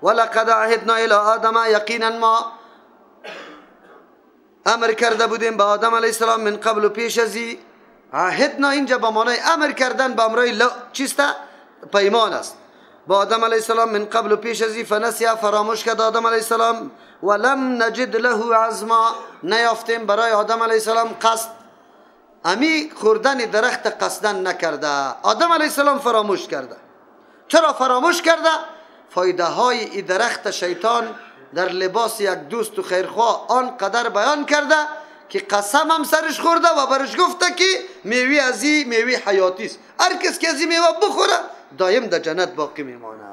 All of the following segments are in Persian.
ولقد عهدنا الى آدم، یقینا ما امر کرده بودیم به آدم علیه السلام من قبل و پیش ازی. عهدنا اینجا به معنای امر کردن به امرای چیست؟ پیمان است. با آدم علیه السلام من قبل و پیش ازی، فنسی فراموش کرد آدم علیه السلام، ولم نجد له عزما، نیافتیم برای آدم علیه السلام قصد. امی خوردن درخت قصدن نکرده، آدم علیه السلام فراموش کرده. چرا فراموش کرده؟ فایده های ای درخت شیطان در لباس یک دوست و خیرخواه آنقدر بیان کرده که قسم هم سرش خورده و برش گفته که میوه از این میوه حیاتی است، هر کس که از این میوه بخوره دایم در جنت باقی میمانه.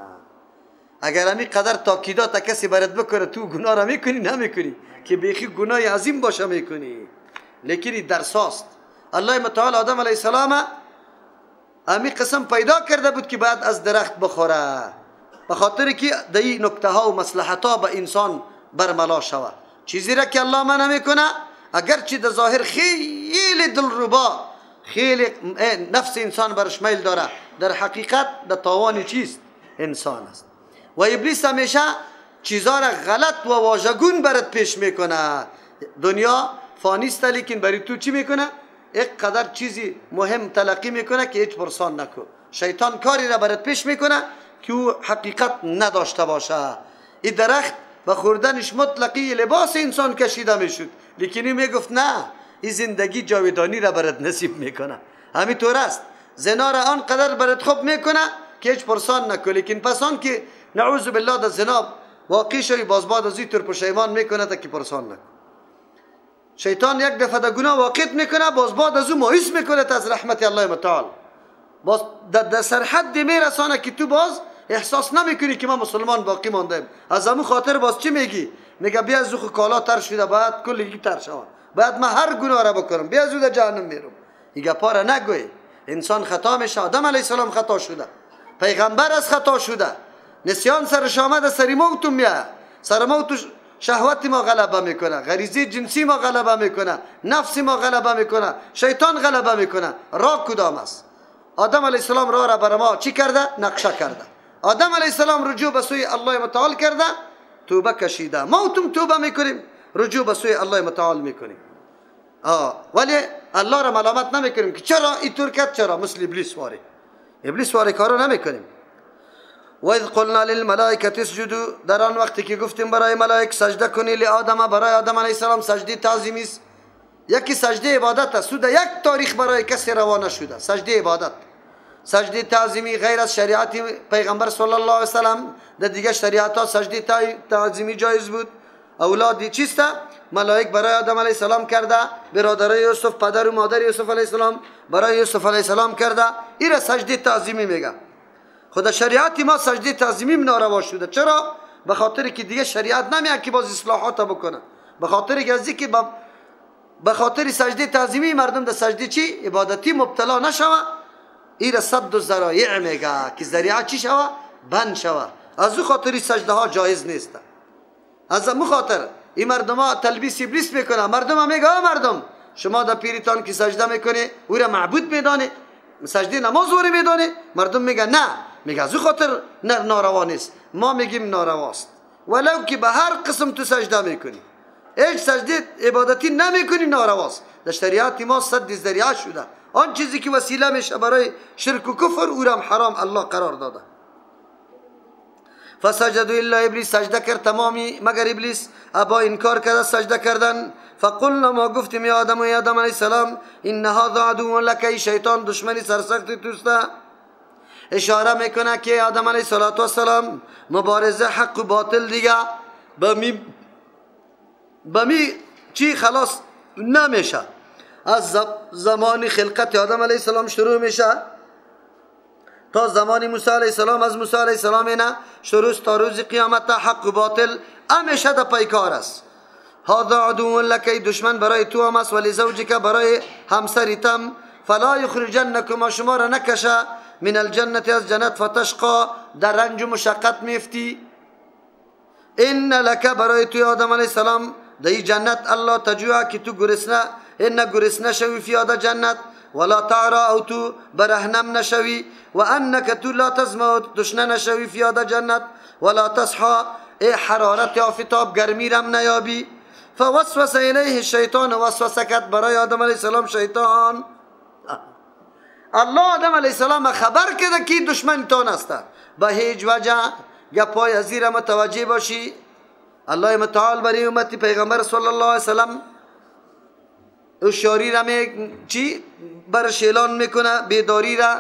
اگر همی قدر تاکیدات کسی برات بکنه تو گناه را میکنی؟ نمیکنی که بیخی گناه عظیم باشه میکنی. لیکن درس است. الله متعال آدم علیه السلام همی قسم پیدا کرده بود که باید از درخت بخوره، به خاطر که در این نکته ها و مصلحت ها به انسان برملا شود. چیزی را که الله منع میکنه اگرچه در ظاهر خیلی دلربا، خیلی نفس انسان برش میل داره، در حقیقت در تاوان چیست؟ انسان است. و ابلیس همیشه چیزا را غلط و واژگون برات پیش میکنه. دنیا فانی است، لیکن برای تو چی میکنه؟ یک قدر چیزی مهم تلقی میکنه که هیچ پرسان نکن. شیطان کاری را برات پیش میکنه که او حقیقت نداشته باشه. این درخت به خوردنش مطلقی لباس انسان کشیده میشد، لیکن این میگفت نه، این زندگی جاودانی را برات نصیب میکنه. همینطور است، زنا را آنقدر برات خوب میکنه که هیچ پرسان نکن، لیکن پس آن که نعوذ بالله در زنا واقع شوی باز بعد از این طور پشیمان میکنه تا که پرسان نکن. شیطان یک دفعه در گناه واقع میکنه، باز بعد از او مایوس میکنه تا از رحمت الله متعال، باز در سرحد میرسانه که تو باز احساس نمیکنی که ما مسلمان باقی ماندیم. از همون خاطر باز چی میگی؟ میگه بیا از خو کالا تر شده، باید کلی تر شود، باید من هر گناه را بکنم، بیا از او در جهنم میرم. این گپا را نگوی. انسان خطا میشه. آدم علیه السلام خطا شده، پیغمبر از خطا شده، نسیان سرش آمده، سر موت میاد، سر موت شهوت ما غلبه میکنه، غریزه جنسی ما غلبه میکنه، نفس ما غلبه میکنه، شیطان غلبه میکنه. راه کدام است؟ آدم علیه السلام راه را بر ما چی کرده؟ نقشه کرده. آدم علیه السلام رجوع به سوی الله متعال کرده، توبه کشیده. ما توم توبه میکنیم، رجوع به سوی الله متعال میکنیم. ولی الله را ملامت نمیکنیم که چرا اینطور کرد، چرا مثل ابلیس واری، ابلیس واری کارو نمیکنیم. و اذ قلنا للملائکه اسجدوا، در آن وقتی که گفتیم برای ملائک سجده کنی لآدم، برای آدم علیه السلام سجده تعظیمی است. یکی سجده عبادت است، سود یک تاریخ برای کسی روا نشده سجده عبادت. سجده تعظیمی غیر از شریعت پیغمبر صلی الله علیه وسلم در دیگه شریعت ها سجده تعظیمی جایز بود. اولاد چیست؟ ملائک برای آدم علیه السلام کرده، برادرای یوسف، پدر و مادر یوسف علیه السلام برای یوسف علیه السلام کرده. این را سجده تعظیمی میگه. خدا شریعت ما سجده تعظیمی ناروا شده. چرا؟ به خاطر که دیگه شریعت نمیاد که باز اصلاحات بکنه. به خاطر که از که به خاطر سجده تعظیمی مردم در سجده چی؟ عبادتی مبتلا نشوه. این را سد و ذرایع میگه که ذریعه چی شوه؟ بند شوه. از او خاطر سجده ها جایز نیست. از او خاطر این مردم ها تلبیس ابلیس میکنه. مردم ها میگه مردم شما در پیریتان که سجده میکنه او را معبود میدانه، سجده نماز او را میدانه. مردم میگه نه، میگه از او خاطر ناروا نیست. ما میگیم نارواست، ولو که به هر قسم تو سجده میکنی، هیچ سجده عبادتی نمیکنی، نارواست. در شریعت ما سد ذریعه شده. آن چیزی که وسیله میشه برای شرک و کفر او را حرام الله قرار داده. فسجدوا الا ابلیس، سجده کرد تمامی مگر ابلیس، ابا انکار کرد سجده کردن. فقلنا ما گفتیم یا آدم و یا آدم علیه السلام ان هذا عدو لک، ای شیطان دشمنی سرسخت توست. اشاره میکنه که آدم علیه السلام مبارزه حق و باطل دیگه به می چی خلاص نمیشه. از زمان خلقت آدم علیه السلام شروع میشه تا زمان موسی علیه السلام، از موسی علیه السلام نه شروع تا روز قیامت حق و باطل همیشه در پیکار است. هذا عدو لک، ای دشمن برای تو هم است، ولی زوجک برای همسرتم. فلا یخرجنکما، شما را نکشه، من الجنة از جنت، فتشقا، در رنج و مشقت میفتی. ان لک، برای توی آدم علیه السلام در جنت الله تجوع، که تو گرسنه، ان گرسنه شوی فی آده جنت، ولا تعرا، او تو برهنم نشوی، و انک تو لا تظمأ، تشنه نشوی فی آده جنت، ولا تصحى ای حرارت آفتاب گرمی رم نیابی. فوسوس الیه الشیطان، وسوسه کرد برای آدم علیه السلام شیطان. الله آدم علیه السلام خبر کرده که دشمن تان است، به هیچ وجه گپای از را متوجه باشی. الله متعال برای امت پیغمبر صلی الله علیه وسلم هوشیاری را چی برش اعلان میکنه، بیداری را.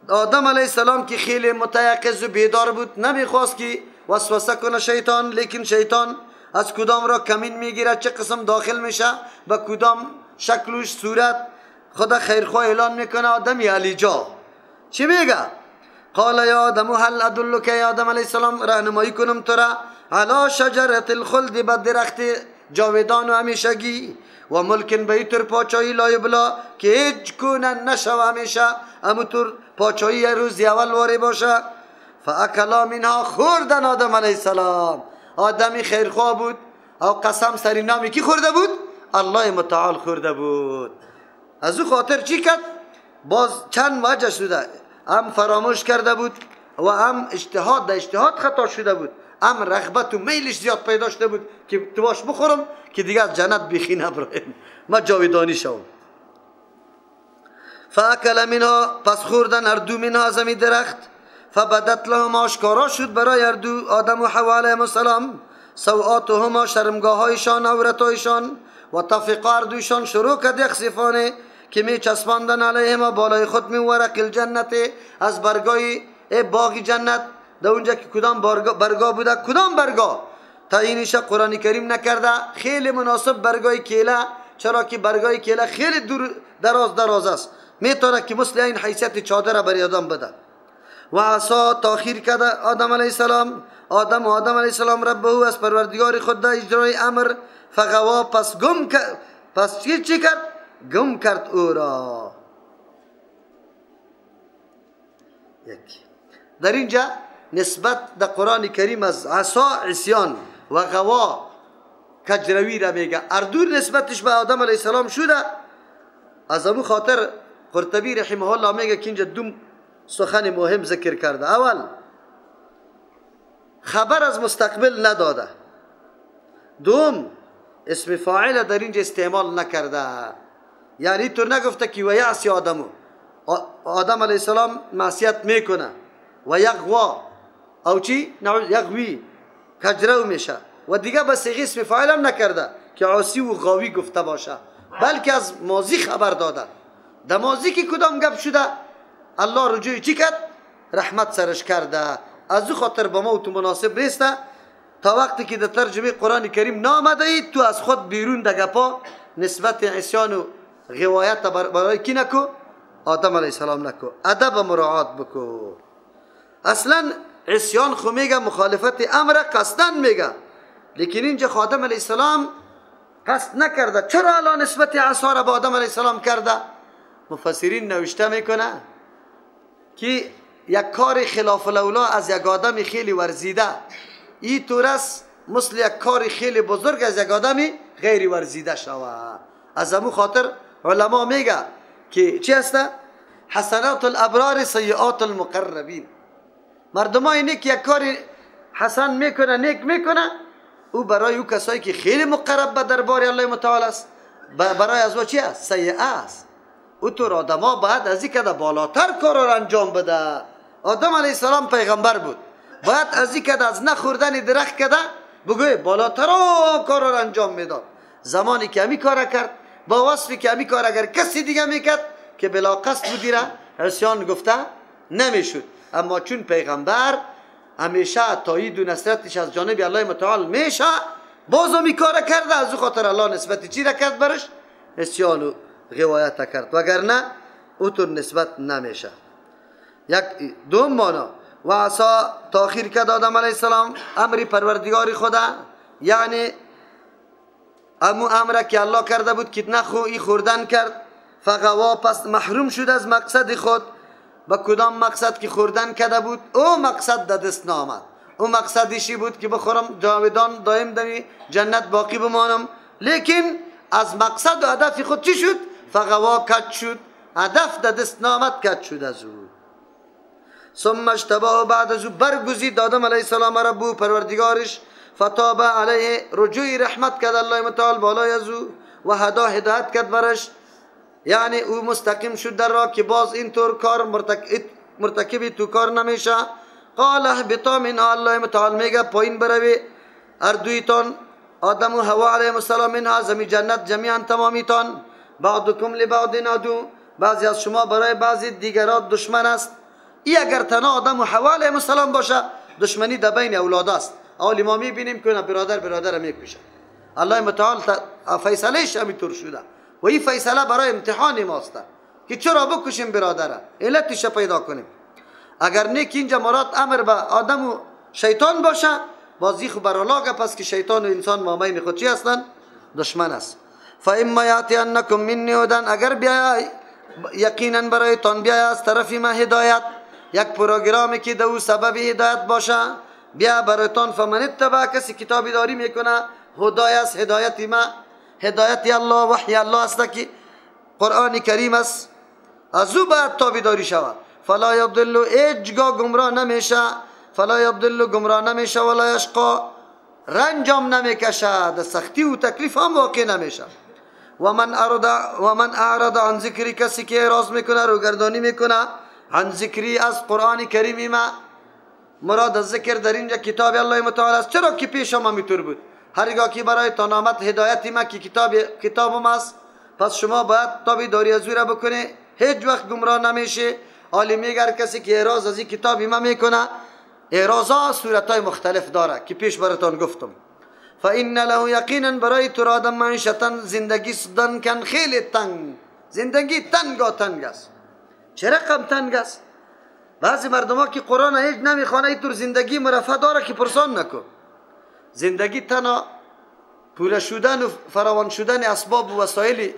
آدم علیه السلام که خیلی متیقظ و بیدار بود، نمیخواست که وسوسه کنه شیطان، لیکن شیطان از کدام را کمین میگیره، چه قسم داخل میشه، به کدام شکل و صورت خدا خیرخواه اعلان میکنه. آدم علی جا چی میگه؟ قال یا آدم هل ادلک، یا آدم علیه السلام راهنمایی کنم تو را علی شجرة الخلد، به درخت جاودان و همیشگی، و ملک به ایتر پاچایی لا یبلا که هیچ گونه نشو همیشه، اموتور پاچایی روز اول واری باشه. فاکلا منها، خوردن آدم علیه السلام. آدمی خیرخواه بود او قسم سری نامی کی خورده بود؟ الله متعال خورده بود. از او خاطر چی کرد؟ باز چند وجه شده، هم فراموش کرده بود و هم اجتهاد در اجتهاد خطا شده بود، هم رغبت و میلش زیاد پیدا شده بود که تو باش بخورم که دیگه از جنت بیخی نبرایم، ما جاودانی شوم. فاکل منها، پس خوردن هر دو منها از همی درخت. فبدت لهما، آشکارا شد برای هر دو آدم و حوا علیهم السلام سوآتهما، شرمگاهایشان، عورتهایشان. و طفقا، هر دویشان شروع کرد یخصفانه که می چسباندن علیهما بالای خود من ورق الجنت، از برگای باغ جنت. در اونجا که کدام برگا بوده، کدام برگا تعیینش قرآن کریم نکرده، خیلی مناسب برگای کیله، چرا که برگای کیله خیلی دور دراز دراز است، میتونه که مثل این حیثیت چادر برای آدم بده. و عصا، تاخیر کرده آدم علیه السلام، آدم و آدم علیه السلام ربه از پروردگار خود در اجرای امر. فغوا، پس گم کرد، پس چی کرد؟ گم کرد او را. یک در اینجا نسبت در قرآن کریم از عصا عصیان و غوا کجروی را میگه، اردو نسبتش به آدم علیه السلام شده. از ابو خاطر قرطبی رحمه الله میگه که اینجا دو سخن مهم ذکر کرده. اول، خبر از مستقبل نداده. دوم، اسم فاعل در اینجا استعمال نکرده، یعنی تو نگفته که و یعصی آدمو، آدم علیه السلام معصیت میکنه و یغوا او چی؟ یغوی کجرو میشه و دیگه به صیغه اسم فاعل هم نکرده که عاصی و غاوی گفته باشه، بلکه از ماضی خبر داده. در ماضی که کدام گپ شده الله رجوع چی کرد؟ رحمت سرش کرده. از او خاطر با ما و تو مناسب نیسته تا وقتی که در ترجمه قرآن کریم نامده ای تو از خود بیرون ده گپا نسبت عصیان و غوایت برای کی نکو؟ آدم علیه السلام نکو، ادب مراعات بکو. اصلا عصیان خو میگه مخالفت امر قصدن میگه، لیکن اینجا آدم علیه السلام قصد نکرده. چرا الان نسبت عصا را به آدم علیه السلام کرده؟ مفسرین نوشته میکنه که یک کار خلاف الاولا از یک آدم خیلی ورزیده ای طور است مثل یک کار خیلی بزرگ از یک آدم غیر ورزیده شوه. از امو خاطر علما میگه که چی هسته؟ حسنات الابرار سیئات المقربین. مردمای نیک یک کار حسن میکنه، نیک میکنه، او برای او کسایی که خیلی مقرب به دربار الله متعال است برای از او چی است؟ سیئه است. او طور آدما باید از این کده بالاتر کار را انجام بده. آدم علیه السلام پیغمبر بود، باید از این کده از نخوردن درخت کده بگوی بالاتر کار را انجام میداد. زمانی که همی کار کرد با وصفی که همی کار اگر کسی دیگه میکرد که بلا قصد بودی را عصیان گفته نمیشد، اما چون پیغمبر همیشه تایید و نصرتش از جانب الله متعال میشه، باز همی کار کرده. از او خاطر الله نسبت چی را کرد برش؟ عصیان و غوایت کرد، وگرنه او طور نسبت نمیشه. یک دوم مانا و عصا تاخیر کرد آدم علیه السلام امر پروردگار خدا، یعنی امو امر که الله کرده بود که نخو ای خوردن کرد. فغوا، پس محروم شد از مقصد خود. با کدام مقصد که خوردن کرده بود او مقصد در دست نامد. او مقصدشی بود که بخورم جاودان دائم دمی جنت باقی بمانم، لیکن از مقصد و هدف خود چی شد؟ فغوا کج شد، هدف در دست نامد، کج شد از او. ثم اجتباه، بعد از او برگزید آدم علیه السلام ربو پروردگارش، فتاب علیه، رجوع رحمت کرد الله متعال بالای از او، و هدا، هدایت کرد برش، یعنی او مستقیم شد در راه که باز اینطور کار مرتکبی تو کار نمیشه. قال اهبطا منها، الله متعال میگه پایین بروی هر دویتان آدم و حوا علیهم السلام، منها زمین جنت، جمیعا تمامیتان، بعضکم لبعض عدو، بعضی از شما برای بعضی دیگران دشمن است. ای اگر تنها آدم و حوا علیهم السلام باشه دشمنی در بین اولاد است. اول ما میبینیم که برادر برادر میکشه. الله متعال فیصلهش همینطور شده و این فیصله برای امتحان ماست که چرا بکشیم برادره، علتش پیدا کنیم. اگر نه که اینجا مراد امر به آدم و شیطان باشه، بازی خو برالا پس که شیطان و انسان مابین خود چی هستن؟ دشمن است. فاما یاتینکم منی هدی، اگر بیای یقینا برایتان بیای از طرف ما هدایت، یک پروگرامی که دو سبب هدایت باشه بیا برایتان، فمن اتبع، کسی کتابی داری میکنه هدای است، هدایت ما هدایت الله وحی الله است که قرآن کریم است، از او باید تابعداری شود. فلا یضل، هیچگاه گمراه نمیشه، فلا یضل، گمراه نمیشه، ولا یشقا، رنجام نمیکشه، در سختی و تکلیف هم واقع نمیشه. و من اعرض عن ذکری، کسی که اعراض میکنه روگردانی میکنه، عن ذکری از قرآن کریم ما، مراد از ذکر در اینجا کتاب الله متعال است. چرا که پیش ما میتور بود، هرگاه که برای تان آمد هدایت ما که کتاب ماست، پس شما باید تابعداری از او را بکنه، هیچ وقت گمراه نمیشه. عالی میگه کسی که اعراض از این کتاب ما میکنه، اعراض ها صورت های مختلف داره که پیش براتان گفتم. فإن له، یقینا برای تو آدم معیشتا، زندگی ضنکا، خیلی تنگ، زندگی تنگا تنگ است. چه رقم تنگ است؟ بعضی مردم ها که قرآن هیچ نمیخوانه اینطور زندگی مرفه داره که پرسان نکن. زندگی تنها پوره شدن و فراوان شدن اسباب و وسایل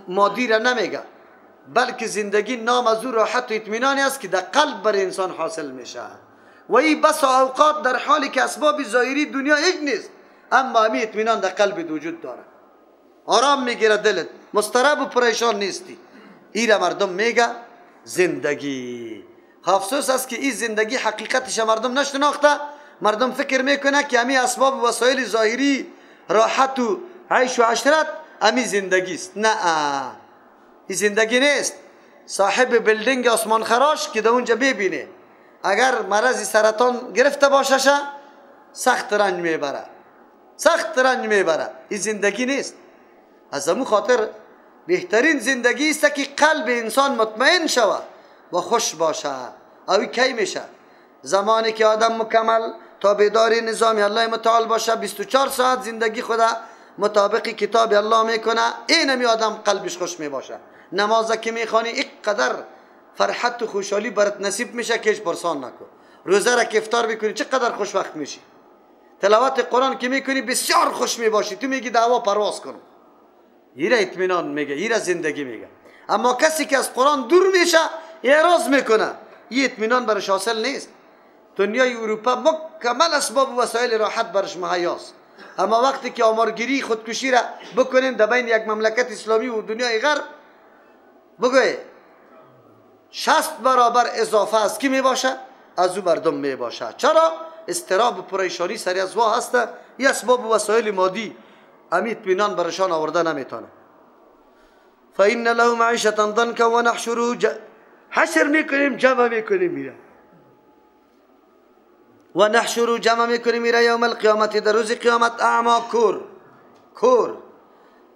مادی را نمیگه، بلکه زندگی نام از او راحت و اطمینانی است که در قلب بر انسان حاصل میشه. و این بس اوقات در حالی که اسباب ظاهری دنیا هیچ نیست، اما همی اطمینان در قلب وجود داره، آرام میگیره دلت، مضطرب و پریشان نیستی. ایره مردم میگه زندگی. افسوس است که این زندگی حقیقتش مردم نشناخته. مردم فکر میکنه که همی اسباب و وسایل ظاهری راحت و عیش و عشرت همی زندگی است. نه، این زندگی نیست. صاحب building آسمان خراش که در اونجا ببینه اگر مرض سرطان گرفته باشه سخت رنج میبره، سخت رنج میبره. این زندگی نیست. از همون خاطر بهترین زندگی است که قلب انسان مطمئن شود و خوش باشه. اوی کی میشه؟ زمانی که آدم مکمل تابعدار نظام الله متعال باشه، 24 ساعت زندگی خدا مطابق کتاب الله میکنه، اینمی آدم قلبش خوش میباشه. نماز که میخوانی اینقدر فرحت و خوشحالی برات نصیب میشه که هیچ پرسان نکن. روزه را که افطار میکنی چقدر خوشوقت میشی. تلاوت قرآن که میکنی بسیار خوش میباشی، تو میگی دعوا پرواز کنم. ایره اطمینان میگه، ایره زندگی میگه. اما کسی که از قرآن دور میشه اعراض میکنه، این اطمینان برش حاصل نیست. دنیای اروپا مکمل اسباب و وسایل راحت برش مهیاست، اما وقتی که آمارگیری خودکشی را بکنیم در بین یک مملکت اسلامی و دنیای غرب، بگوی 60 برابر اضافه است کی میباشه؟ از او مردم میباشه. چرا؟ اضطراب و پریشانی سری از وا هست. این اسباب و وسایل مادی امی اطمینان برشان آورده نمیتونه. فإن له معیشة ضنکا ونحشره، حشر میکنیم جمع میکنیم میره، و نحشره جمع میکنیم میره یوم القیامت، در روز قیامت، اعما، کور، کور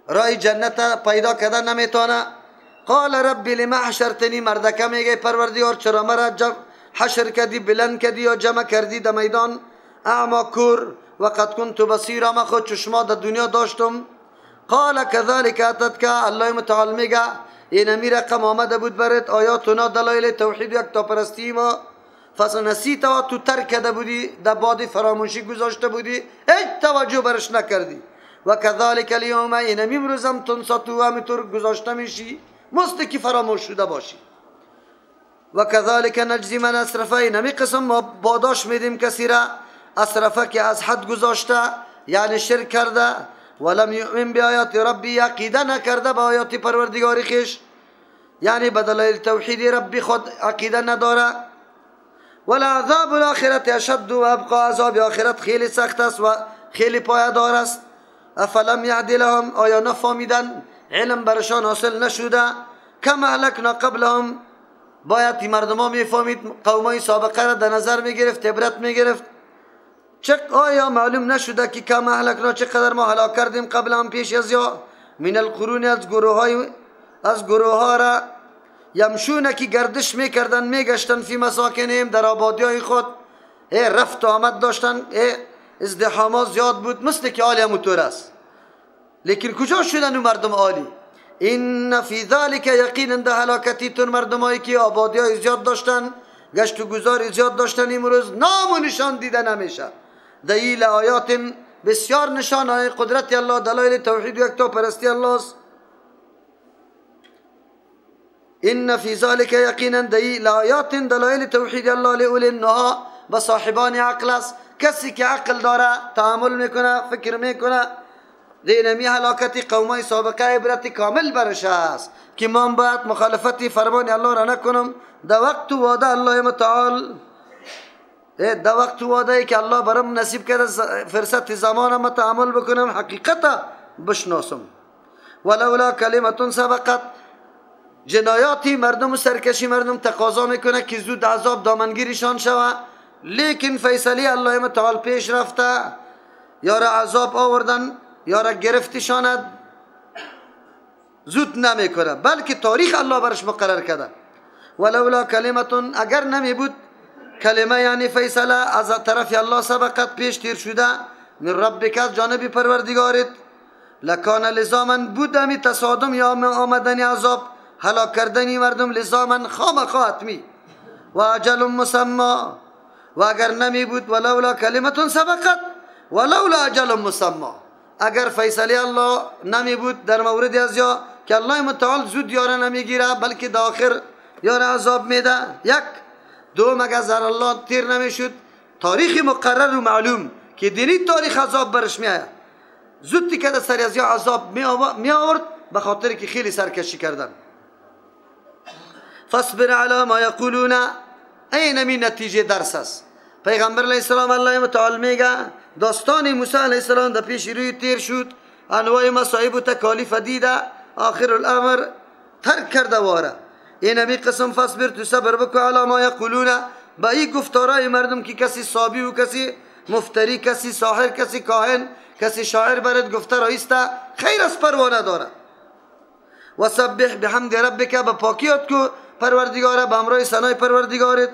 رای جنت پیدا کردن نمیتونه. قال رب لما حشرتنی، مردکه میگه پروردگار چرا مرا حشر کردی، بلند کردی یا جمع کردی در میدان؟ اعما، کور، وقد كنت بصیرا، ما خود چشما در دنیا داشتم. قال كذلك اتتك، الله متعال میگه اینمی رقم آمده بود برات آیاتنا، دلایل توحید و یکتاپرستی ما، فنسیت، و تو ترک کرده بودی، در باد فراموشی گذاشته بودی، هیچ توجه برش نکردی. و كذلك اليوم، اینمی امروزم تنسا، تو همینطور گذاشته میشی مثل که فراموش شده باشی. و كذلك نجزی من اسرف، اینمی قسم ما باداش میدیم کسی را اسرفه که از حد گذاشته، یعنی شرک کرده، ولم یؤمن بآیات ربی، عقیده نکرده به آیات پروردگار خویش، یعنی به دلایل توحید ربی خود عقیده نداره. ولعذاب الاخرت اشد و ابقا، عذاب آخرت خیلی سخت است و خیلی پایدار است. افلم یهد لهم، آیا نفهمیدن؟ علم برشان حاصل نشده؟ کم اهلکنا قبلهم، باید این مردم ها میفهمید، قومای سابقه را در نظر میگرفت، عبرت میگرفت. آیا معلوم نشده که کم اهلکنا، چقدر ما هلاک کردیم قبل هم پیش از یا من القرون، از گروه ها را یمشون که گردش میکردن، میگشتن، فی مساکنهم، در آبادی های خود، رفت و آمد داشتن، ازدحامات زیاد بود، مثل که عالی همونطور است. لیکن کجا شدن اون مردم عالی؟ این فی ذلک، یقینا در هلاکتیتون مردمایی که آبادی های زیاد داشتن، گشت و گذار زیاد داشتن، امروز نام و نشان دیده نمیشه. دلیل آیات، بسیار نشان های قدرت الله، دلایل توحید و یکتا پرستی الله است. ان فی ذلک یقینا دلیل آیات، دلایل توحید الله لأولی النهی، به صاحبان عقل است. کسی که عقل داره تعامل میکنه، فکر میکنه، دینمی هلاکت قومای سابقه عبرت کامل برش است که من باید مخالفت فرمان الله را نکنم. در وقت وعده الله متعال، در وقت وعده ای که الله برام نصیب کرده، فرصت زمان ما تعامل بکنم، حقیقت بشناسم. ولولا کلمة سبقت، جنایاتی مردم و سرکشی مردم تقاضا میکنه که زود عذاب دامنگیرشان شوه، لیکن فیصله الله متعال پیش رفته، یا را عذاب آوردن یا را گرفتشاند، زود نمیکنه، بلکه تاریخ الله برش مقرر کرده. ولولا کلمة، اگر نمی بود کلمه یعنی فیصله از طرف الله سبقت پیش تیر شده، من ربک، از جانب پروردگارت، لکان لزاما، بود امی تصادم یا آمدن عذاب، هلاک کردنی مردم، لزاما خامخا حتمی، و اجل مسمی، و اگر نمی بود ولولا کلمة سبقت ولولا اجل مسمی، اگر فیصله الله نمی بود در مورد از یا که الله متعال زود یاره نمیگیره، بلکه در آخر یاره عذاب میده. یک دوم، اگر زر الله تیر نمیشد، تاریخ مقرر و معلوم که دینی تاریخ عذاب برش میآید، زود که در سر از یا عذاب می آورد، به خاطر که خیلی سرکشی کردن. فاصبر علی ما یقولون، این می نتیجه درس است. پیغمبر علیه السلام الله متعال میگه داستان موسی علیه السلام در پیش روی تیر شد، انواع مصائب و تکالیف دیده، آخر الامر ترک کرده واره. این همی قسم فاصبر، تو صبر بکو، علی ما یقولون، با این گفتارای مردم که کسی صابی و کسی مفتری، کسی ساحر، کسی کاهن، کسی شاعر برد گفته رایسته، خیر از پروا نداره. و سبح بحمد ربک، به پاکیات کو پروردگاره، به امرای ثنای پروردگارت.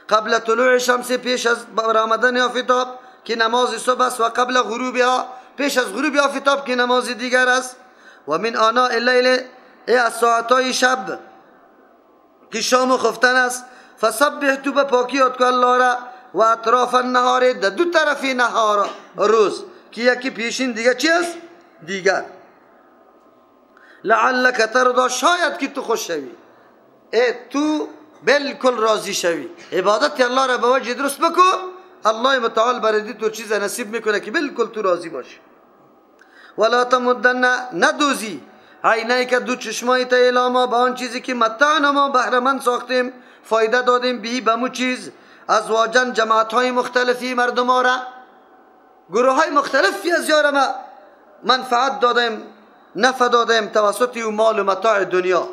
قبل طلوع شمس، پیش از برآمدن آفتاب که نماز صبح است، و قبل غروبها، پیش از غروب آفتاب که نماز دیگر است. و من آناء اللیل، ای از ساعتهای شب که شام و خفتن است. فسبح، تو به پاکیات کو الله را. و اطراف النهار، در دو طرف نهار روز که یکی پیشین دیگه چی است؟ دیگر. لعلک ترضا، شاید که تو خوش شوی، ای تو بالکل راضی شوی. عبادت الله را به وجه درست بکو، الله متعال برای تو چیز نصیب میکنه که بالکل تو راضی باشی. ولا تمدن، ندوزی، عینیک، دو چشمای تا، الی ما، به آن چیزی که متعنا، ما بهره ساختیم، فایده دادیم، به به مو چیز، ازواجن، جماعت های مختلفی مردم را، گروه های مختلفی از یار ما منفعت دادیم، نفع دادیم توسط او مال و متاع دنیا.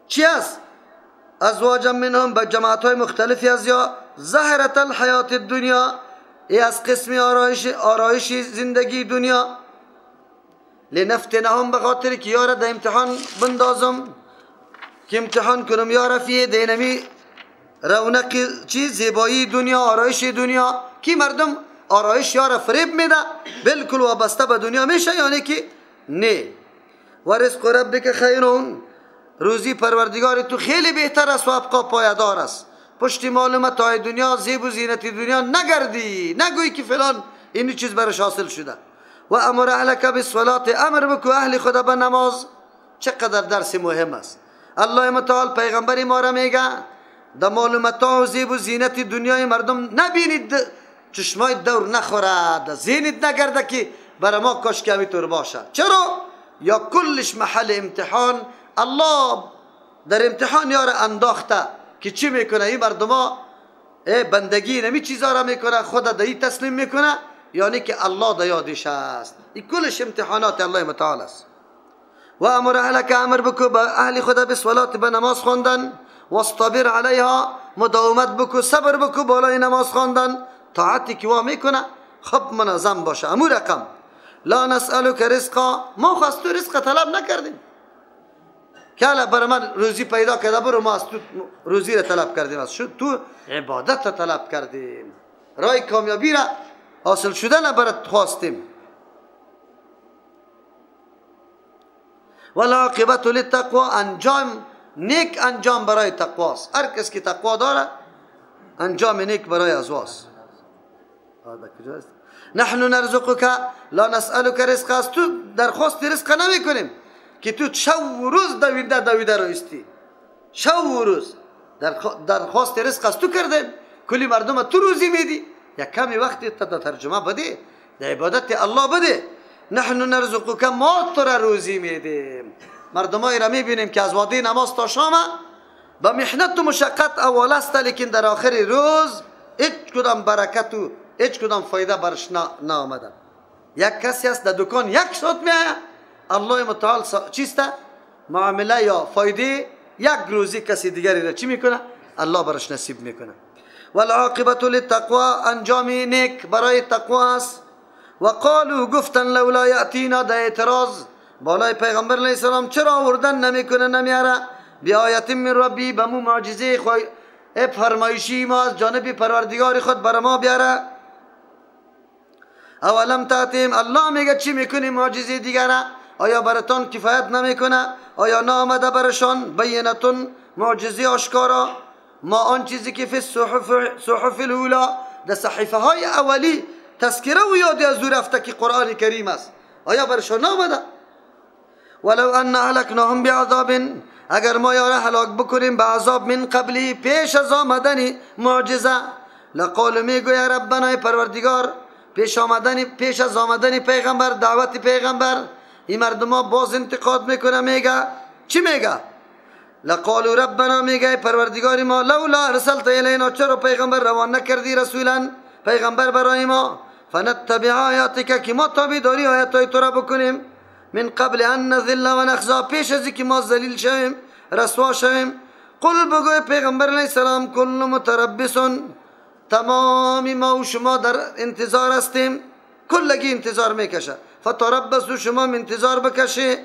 چی است؟ ازواجا منهم، به جماعت های مختلفی از یا زهرت الحیات الدنیا، ای از قسم آرایش زندگی دنیا. لنفتنهم، به خاطر که یاره در امتحان بندازم، که امتحان کنم یاره فیه دینمی رونق چیز زیبایی دنیا، آرایش دنیا، کی مردم آرایش یاره فریب میده، بالکل وابسته به دنیا میشه، یعنی که نه. و رزق ربک خیرون، روزی پروردگار تو خیلی بهتر است و ابقا پایدار است. پشت مال و متاع دنیا، زیب و زینت دنیا نگردی، نگویی که فلان این چیز برش حاصل شده. و امر اهلک بالصلاة، امر بکو اهل خدا به نماز. چقدر درس مهم است. الله متعال پیغمبر ما را میگه د مال و متاع و زیب و زینت دنیای مردم نبینید، چشمای دور نخورد، زینت نگرده که برای ما کاش که همینطور باشه. چرا؟ یا کلش محل امتحان، الله در امتحان یار انداخته. که چی میکنه؟ این مردما بندگی نمی چیزا را میکنه، خود دایی تسلیم میکنه، یعنی که الله در یادش است. این کلش امتحانات الله متعال است. و امر اهلک، امر بکو به اهل خدا بالصلاه، به نماز خواندن، واصطبر علیها، مداومت بکو، صبر بکو بالای نماز خواندن، طاعتی که وا میکنه خب منظم باشه. امو رقم لا نسألک رزقا، ما خواست تو رزق طلب نکردیم که حالا برای من روزی پیدا کرده برو، ما از تو روزی را طلب کردیم، از تو عبادت را طلب کردیم، رای کامیابی را حاصل شدن برات خواستیم. والعاقبة للتقوی، انجام نیک انجام برای تقواست. هر کس که تقوا داره انجام نیک برای از واست. نحن نرزقک لا نسألک رزق، از تو درخواست رزق نمی کنیم که تو شو و روز دویده دویده رو استی، شو و روز درخواست رزق از تو کردیم، کلی مردم تو روزی میدی، یک کمی وقتی تا ترجمه بده، در عبادت الله بده. نحن نرزقک، ما تو را روزی میدیم. مردمای را میبینیم که از وعده نماز تا شام با محنت و مشقت اول است، لیکن در آخر روز هیچ کدام برکت و هیچ کدام فایده برش نآمده. یک کسی است در دکان یک ساعت میآید، الله متعال چیست؟ معامله یا فایده یک روزی کسی دیگری را چی میکنه؟ الله برش نصیب میکنه. والعاقبة للتقوی، انجام نیک برای تقوا است. و قالوا، گفتن لولا یأتینا، در اعتراض بالای پیغمبر علیه السلام چرا آوردن نمیکنه نمیاره بیایت من ربی، به مو معجزه فرمایشی ما از جانب پروردگار خود بر ما بیاره. اولم تأتیم، الله میگه چی میکنی معجزه دیگره؟ آیا براتان کفایت نمیکنه؟ آیا نامده برشان بینتون معجزه آشکارا؟ ما آن چیزی که فی صحف الاولا، در صحیفه های اولی تذکره و یادی از او رفته که قرآن کریم است، آیا برشان نامده؟ ولو ان اهلکناهم بعذاب، اگر ما یاره هلاک بکنیم به عذاب، من قبلی، پیش از آمدن معجزه، لقالوا، میگوید ربنا پروردگار، پیش از آمدن پیغمبر، دعوت پیغمبر، این مردم ها باز انتقاد میکنه، میگه چی میگه؟ لقالوا ربنا، میگه پروردگار ما، لولا ارسلت الینا، چرا پیغمبر روان نکردی رسولا، پیغمبر برای ما، فنتبع آیاتک، که ما تابعداری آیات تو را بکنیم، من قبل ان نذل و نخزا، پیش از اینکه ما ذلیل شویم رسوا شویم. قل، بگوی پیغمبر علیه السلام، کل متربص، تمام ما و شما در انتظار هستیم، کلگی انتظار میکشه، فتربصوا، شما انتظار بکشه،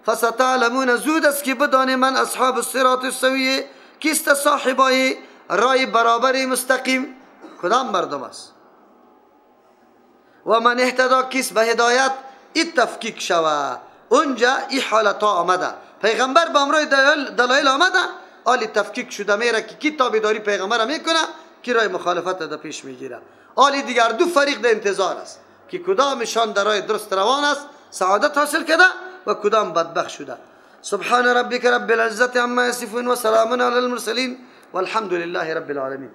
فستعلمون، زود است که بدانه من اصحاب الصراط السویه، کیست صاحبای رای برابر مستقیم، کدام مردم است. و من اهتدا، کیست به هدایت، این تفکیک شوه. اونجا این حالت ها آمده، پیغمبر به امرای دلایل آمده، آلی تفکیک شده میره که کی تابعداری پیغمبر میکنه، کی رای مخالفت در پیش میگیره. آلی دیگر دو فریق در انتظار است که کدامشان در رای درست روان است، سعادت حاصل کرده، و کدام بدبخت شده. سبحان ربک رب العزة عما یصفون و سلام علی المرسلین والحمد لله رب العالمین.